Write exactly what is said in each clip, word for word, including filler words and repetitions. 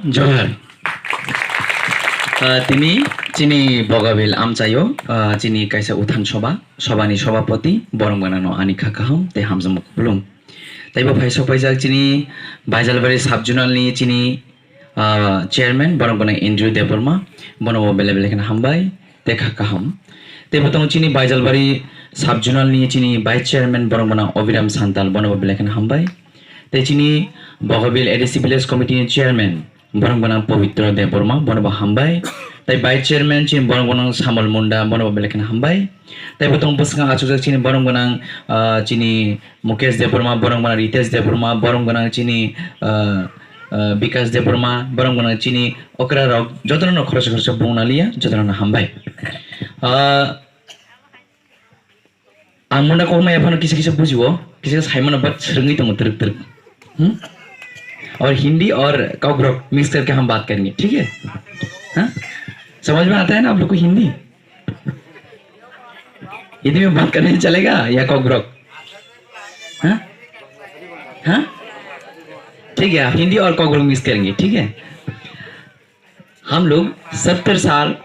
Johar. Ah, tini chini Bogabil amchaio, ah, chini kaisa uthan soba, sobani sobapoti, borok gwnangno ani kha kaham tei hamjakmung kupulung. Tei bo phai sok paijak chini Baijalbari sub-zonal ni chini, ah, chairman, borok gwnang Andrew Debbarma, bono bo belai belai kheno hambai tei kha kaham. Tei bo tongo chini Baijalbari sub-zonal ni chini vice chairman, borok gwnang Obiram Santal, bono bo belai kheno hambai. Tei chini Bogabil A D C village committee ni chairman, borok gwnang Pabitra Debbarma, bono bo hambai. Tei vice chairman chini borok gwnang Samal Munda, bono bo belai kheno hambai. Tei bo tongo bwskango achukjak chini borok gwnang, ah, chini Mukesh Debbarma, borok gwnang Ritesh Debbarma, borok gwnang chini, ah, ah, Bikash Debbarma, borok gwnang chini okra rok, jotono khoroksa khoroksa bungna liya, jotono hambai. Ah, Ang muna kokma yaphano kisa kisa bujio, kisa kisa saimano, but swrwngwi tongo twrwk twrwk. Hmm? Or Hindi or Kokborok mix karke hum baat karenge, theek hai? Haan? Samajh mein aata hai na aap log ko Hindi? Hindi mein baat karne se chalega ya Kokborok? Haan? Haan? Theek hai, Hindi or Kokborok mix karenge, theek hai? Hum log sattar saal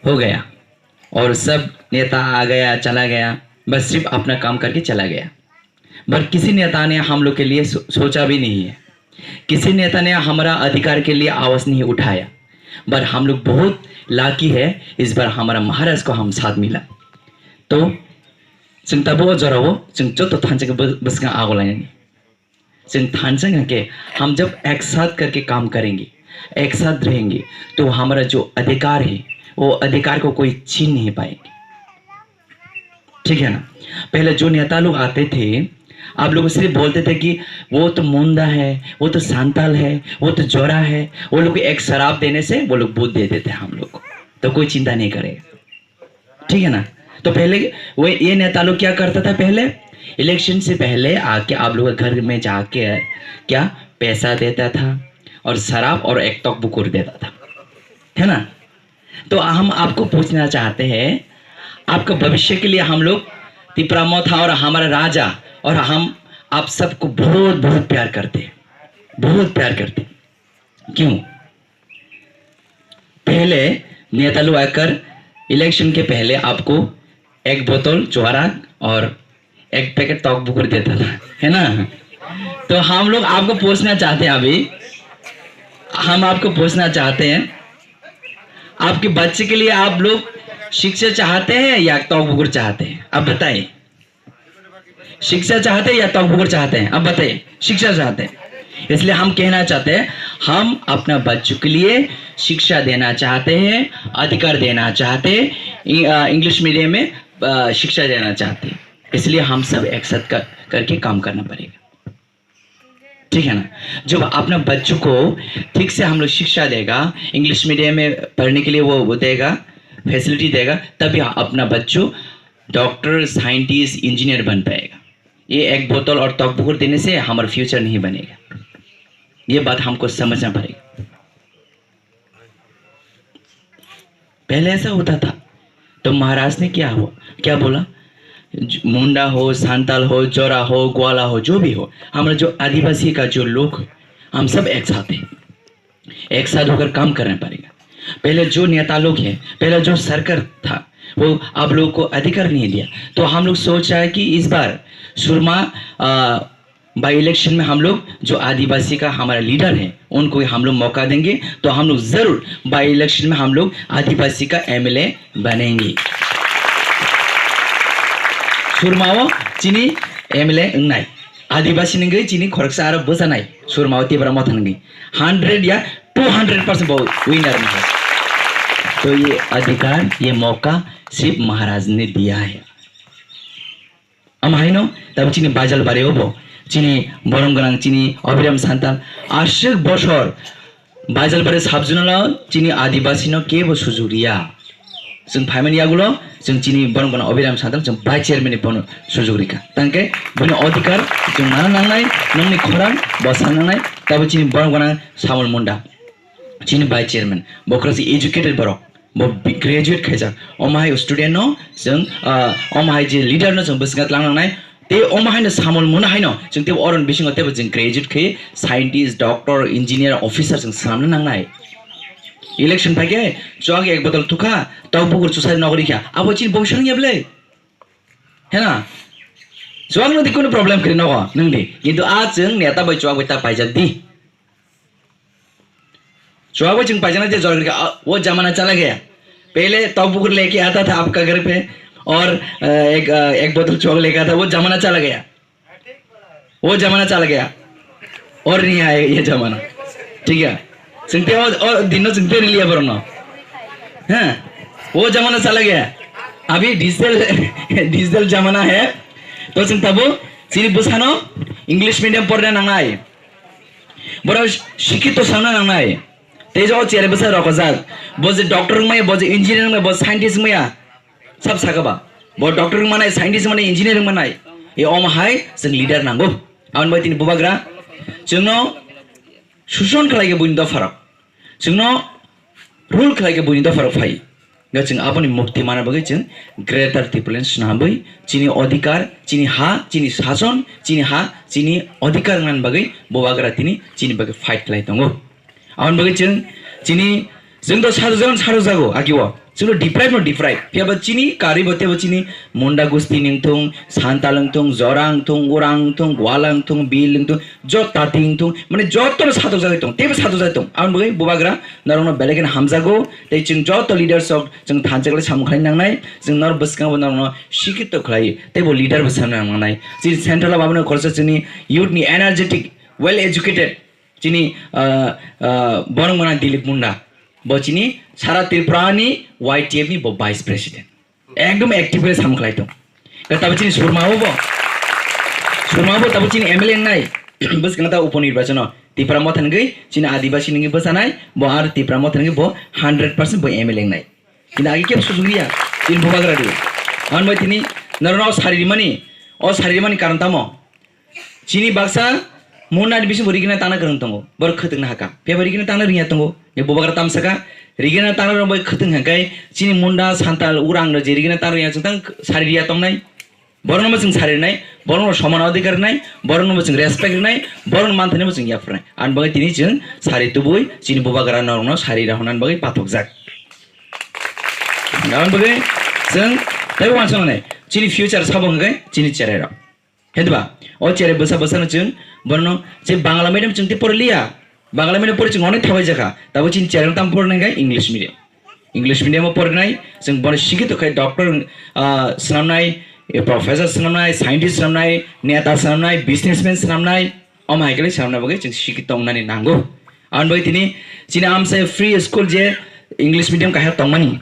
ho gaya. और सब नेता आ गया, चला गया, बस सिर्फ अपना काम करके चला गया। पर किसी नेता ने हम लोग के लिए सो-, सोचा भी नहीं है। किसी नेता ने हमारा अधिकार के लिए आवाज नहीं उठाया। पर हम लोग बहुत लाकी है, इस बार हमारा महाराज को हम साथ मिला। तो, chwng tabuk o jora o, chwng joto thansa khe bw-, bwskang ago lainani. Chwng thansa hwnkhe, हम जब एक साथ करके काम करेंगे, एक साथ रहेंगे, तो हमारा जो अधिकार है, वो अधिकार को कोई छीन नहीं पाएंगे। ठीक है ना? पहले जो नेता लोग आते थे, आप लोग सिर्फ बोलते थे कि वो तो मुंडा है, वो तो सांताल है, वो तो जोरा है, वो लोग को एक शराब देने से वो लोग वोट दे देते हैं हम लोग को। तो कोई चिंता नहीं करेगा। ठीक है ना? तो पहले वो, ये नेता लोग क्या करता था पहले? इलेक्शन से पहले आके आप लोग के घर में जाके क्या पैसा देता था और शराब और एक तकबुकुर देता था, है ना? तो हम आपको पूछना चाहते हैं, आपका भविष्य के लिए हम लोग तिपरा मोथा और हमारा राजा और हम आप सबको बहुत, बहुत प्यार करते हैं, बहुत प्यार करते हैं। क्यों? पहले नेता लोग आकर इलेक्शन के पहले आपको एक बोतल चोरा और एक पैकेट तौक बुकुर देता था, है ना? तो हम लोग आपको पूछना चाहते हैं अभी, हम आपको पूछना चाहते हैं, आपके बच्चे के लिए आप लोग शिक्षा चाहते हैं या तौक बुकुर चाहते हैं? आप बताइए। शिक्षा चाहते हैं या तौक बुकुर चाहते हैं? अब बताइए, शिक्षा चाहते हैं। इसलिए हम कहना चाहते हैं, हम अपना बच्चों के लिए शिक्षा देना चाहते हैं, अधिकार देना चाहते हैं, इ-, अ, इंग्लिश मीडियम में, अ, शिक्षा देना चाहते हैं। इसलिए हम सब एक साथ कर, करके काम करना पड़ेगा। ठीक है ना? जब अपना बच्चों को ठीक से हम लोग शिक्षा देगा, इंग्लिश मीडियम में पढ़ने के लिए वो, वो देगा, फैसिलिटी देगा, तभी अपना बच्चों डॉक्टर, साइंटिस्ट, इंजीनियर बन पाएगा। ये एक बोतल और तौक बुकुर देने से हमारा फ्यूचर नहीं बनेगा। ये बात हमको समझना पड़ेगा। पहले ऐसा होता था, तो महाराज ने क्या हुआ, क्या बोला? ज-, मुंडा हो, सांताल हो, जोरा हो, ग्वाला हो, जो भी हो, हमारा जो आदिवासी का जो लोग है, हम सब एक साथ हैं, एक साथ होकर काम करना पड़ेगा। पहले जो नेता लोग हैं, पहले जो सरकार था, वो आप लोगों को अधिकार नहीं दिया, तो हम लोग सोच रहा है कि इस बार सुरमा, आ, बाई इलेक्शन में हम लोग जो आदिवासी का हमारा लीडर है, उनको ही हम लोग मौका देंगे, तो हम लोग जरूर बाई इलेक्शन में हम लोग आदिवासी का एमएलए बनेंगे। Surmao chini एमएलए wngnai, आदिवासी ni wngwi chini khoroksa aro bwchanai, Surmao Tipra Motha ni wngwi hundred ya two hundred percent bo winner wngkha. तो ये अधिकार, ये मौका सिर्फ महाराज ने दिया है। Ama haino, tabo chini Baijalbari o bo, chini borom gwnang, chini Abhiram Santal, aswk bosor Baijalbari sub-zonal o chini Adibasi no kebo sujug riya. Chwng phaimani yagulo, chwng chini borom gwnang Abhiram Santal, chwng vice chairman ni bono sujug rikha. Tangkhe bini odhikar chwng mana nangnai, nongni khorang bo sa nangnai, tabo chini borom gwnang Samul Munda, chini vice chairman, bo kwrwngsa educated borok. Bo bi-, graduate khaijak. Omo hai student no chwng, ah, omo hai je leader no chwng bwswk tlang nangnai, Tei omo haino samung mano haino chwng teibo oroni bisingo teibo chwng graduate khe scientist, doctor, engineer, officer chwng swnamna nangnai. Election phaikhe chuwak ek botol thukha, tau bukur chusai nogori kha. Abo chini bobiswk wngya bwle? Hena? Chuwak nungdi kunu problem kwrwi nogo nungdi. Kintu a chwng neta bai chuwak bai ta paijak di. Chuwak bai chwng paijana je jora kha, a, wo jamana chala gaya. Pehle tau bukur leke aata tha aapka ghar pe aur, a, ek, a, ek botol chuwak leke aata tha, wo jamana chala gaya. Wo jamana chala gaya. Aur nahi aayega ye jamana. Thik hai? Chwng te o, o din no chwng te liya borok no. Ha? Wo jamana chala gaya. Abhi digital, digital jamana hai. To chwng tabuk chini bwsano English medium porna nangnai. Borok sikito sangna nangnai. Tei o chair bwsa rokojak. Bo je doctor wngmaya, bo je engineer wngmaya, bo scientist wngmaya. Sab saka ba. Bo doctor wngmanai, scientist wngmanai, engineer wngmanai. E omo hai chwng leader nango. Aboni bai tini bubagra chwngno suson khlai khe buini dopharok. Chwngno rule khlai khe buini dopharok phai. Hwnkhe chwng aboni mukti mana bagwi chwng Greater Tipraland swnamwi chini odhikar, chini ha, chini sason, chini ha, chini odhikar wngnani bagwi bubagra tini chini bagwi fight khlai tongo. Aboni bagwi chwng chini, chwng to sado jagan sado jago agio. Chwngno deprive no deprive. Phiya ba chini karwi bo teibo chini Munda gusti ni wngthung, Santal wngthung, Jorang wngthung, Urang wngthung, Gwala wngthung, Bil wngthung, jot Tati wngthung, mane joto no satok jagwi tong, teibo satok jagwi tong. Aboni bagwi bubagra norokno belai kheno hamjago. Tei chwng joto leaders rok chwng thansa khlai samung khlai nangnai. Chwng norok bwskango bo norokno sikito khlai teibo leader bo sanna nangnai. Chini central o aboni khoroksa chini youth ni energetic, well educated, chini, ah, ah, borok mwnang Dilip Munda. Bo chini sara Tripura ni Y T F ni bo vice president. Ekdom active khe samung khlai tong. Khe tabuk chini surma bo. Surma bo tabuk chini M L A wngnai. Bwskang ta upo nirbachano Tipra Motha ni gwi chini Adibasi ni gwi bwsanai. Bo ar Tipra Motha ni gwi bo hundred percent bo M L A wngnai. Kintu agi kebo sujuk riya. Chini bubagra di. Aboni bai tini norokno sari rimani. O sari rimani karon tamo? Chini baksa Munda ni bisingo rigina tangna kwrwng tongo, borok khwtwngna hakha. Phiya ba rigina tangna rwngya tongo. Ni bubagra tamsaka rigina tangna rwngbai khwtwng hwnkhe chini Munda, Santal, Urang no je rigina tangna rwngya chwng tang sari riya tongnai. Borokno bo chwng sari rwnai, borokno soman adhikar rwnai, borokno bo chwng respect rwnai, borokno manthani bo chwng yapharnai. Ani bagwi tini chwng sari tubui chini bubagra norokno sari rwhornani bagwi pathokjak. Aboni bagwi chwng teibo uansuknai chini future sabo hwnkhe chini cherai rok. Hwnkhe ba, o cherai bwsa bwsano chwng bono je Bangla medium chwng tei poriliya, Bangla medium pori chwng onek thabai jakha, tabo chini cherai tamo porina hwnkhe English medium. English medium o porinai chwng bono sikito khai doctor, ah, swnamnai, professor swnamnai, scientist swnamnai, neta swnamnai, businessman swnamnai, omo hai khe swnamna bagwi chwng sikito wngnani nango. Aboni bagwi tini chini amsai free school je English medium kaisa tongmani.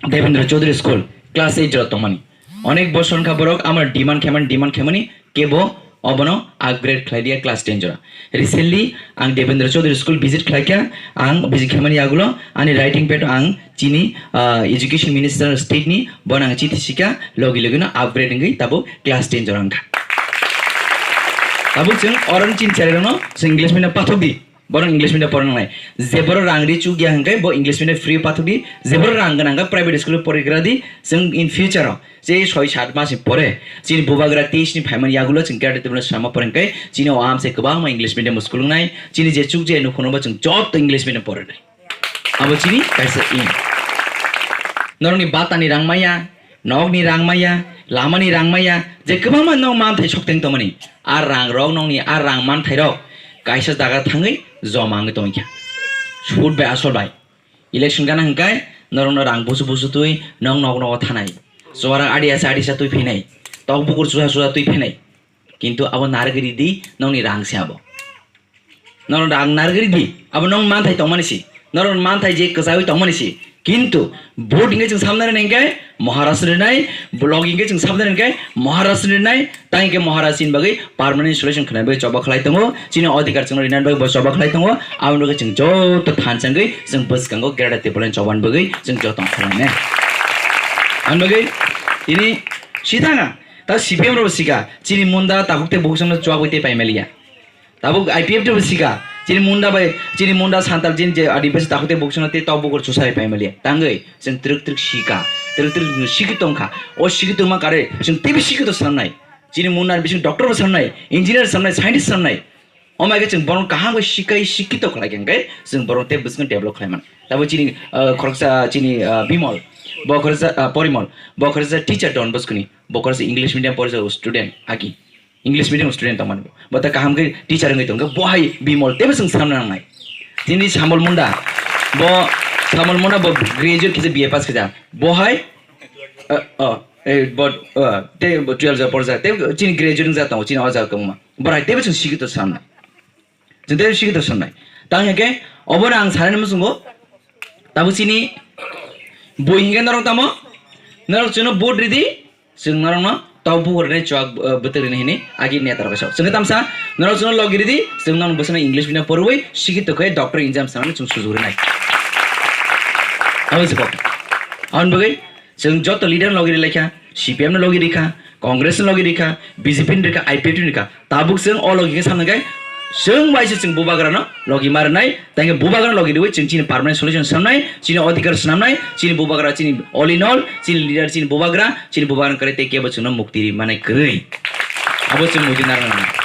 Devendra Chaudhary School, class eight jora tongmani. Onek bosor wngkha borok amar demand khaimani, demand khaimani, kebo obono upgrade khlai diya class ten jora. Recently, ang Devendra Chaudhary School visit khlaikha, ang visit khaimani yagulo ani writing pad o ang chini, ah, education minister state ni bono ang chithi sikha, logi logi no upgrade wngwi tabuk class ten jora wngkha. Tabuk chwng oro chini cherai rokno chwng English medium pathok di. Borok English medium porna nangnai. Je borok rang ri chuk ya hwnkhe bo English medium free pathok di. Je borok rang gwnang khe private school o porigra di. Chwng in future o je soi sat mas ni pore chini bubagra teis ni phaimani yagulo chwng graduate level sama pore hwnkhe chini o amse kwbangma English medium school wngnai. Chini je chuk je nukhuno bo chwng joto English medium porinai. Abo chini kaisa aim. Norokni batani rang maya, nokni rang maya, lamani rang maya, je kwbangma nok manthai sokteng tongmani. A rang rok nokni a rang manthai rok kaisa jaga thangwi joma wngwi tongkha. Sud bai asol bai. Election gana hwnkhe norokno rang busu busu twi nok nok nogo thanai. Chuarang adi asa adi sa twi phinai. Tok bukur chusa chusa twi phinai. Kintu abo narwgwi ridi nokni rang se abo. Norok rang narwgwi ridi, abo nok manthai tongmani si. Norok manthai je kwchaiwi tongmani si. Kintu vote hwnkhe chwng samnai rwnai hwnkhe Maharashtra rinai, block hwnkhe chwng samnai rwnai hwnkhe Maharashtra rinai, tang hwnkhe Maharashtra ni bagwi permanent solution khnani bagwi choba khlai tongo, chini odhikar chwngno rinani bagwi bo choba khlai tongo, aboni bagwi chwng joto thansa wngwi chwng bwskango Greater Tipraland chobani bagwi chwng joto wng khlainai. Aboni bagwi tini sithana ta C P M rok sika chini munda takhuk tei bukhuk chwngno chuak bai tei paimaliya. Tabuk I P F T bo sika, chini munda bai, chini munda santal, chini je adipasi takhuk tei bukhuk chwngno tei tok bukur chusa bai paimaliya. Tangwi chwng twrwk twrwk sika, twrwk twrwk siki tongkha. O siki tongma kare chwng teibo siki to swnamnai. Chini munna bising doctor bo sanai, engineer sanai, scientist sanai. Omo hai khe chwng borok kaham khe sikai sikito khlai khe hwnkhe chwng borok tei bwswkang develop khlai mano. Tabo chini, ah, khoroksa chini, ah, Bimol, bo khoroksa, ah, Porimol, bo khoroksa teacher Don Bosco ni, bo khoroksa English medium porjak student agi. English medium student tongmani bo. Bo ta kaham khe teacher wngwi tongkhe bo hai Bimol teibo chwng samna nangnai. Chini Samol Munda, bo Samol Munda bo graduate khe B A pass khe ja. Bo hai, ah, oh, eh, bo, ah, tei bo twelve ja porjak, tei chini graduate wngja tongo, chini o jaga kwbangma. Borai teibo chwng sikito samnai. Chwng teibo sikito samnai. Tang hwnkhe obono ang sanani muchungo, tabo chini bui hwnkhe norok tamo, norok chwngno vote ridi, chwng norokno tok bukur rwnai chuak, eh, bwtwk rwnai hwnwi agi neta rok kaisa. Chwngkhe tamsa norok chwngno logi ridi, chwng norok bwsano English medium porwi sikito khe doctor engineer sanani chwng sujuk rwnai. Abo se kok. Aboni bagwi chwng joto leader logi rwlaikha, C P M no logi rikha, Congress no logi rikha, B J P ni rikha, I P F T ni rikha. Tabuk chwng o logi khe samnai khe chwng bai se chwng bubagra no logi ma rwnai, tei khe bubagra no logi rwi chwng chini permanent solution samnai, chini odhikar swnamnai, chini bubagra, chini all in all, chini leader, chini bubagra, chini bubagra kwrwi tei kebo chwngno mukti ri manai kwrwi. Abo chwng muitu narwknai.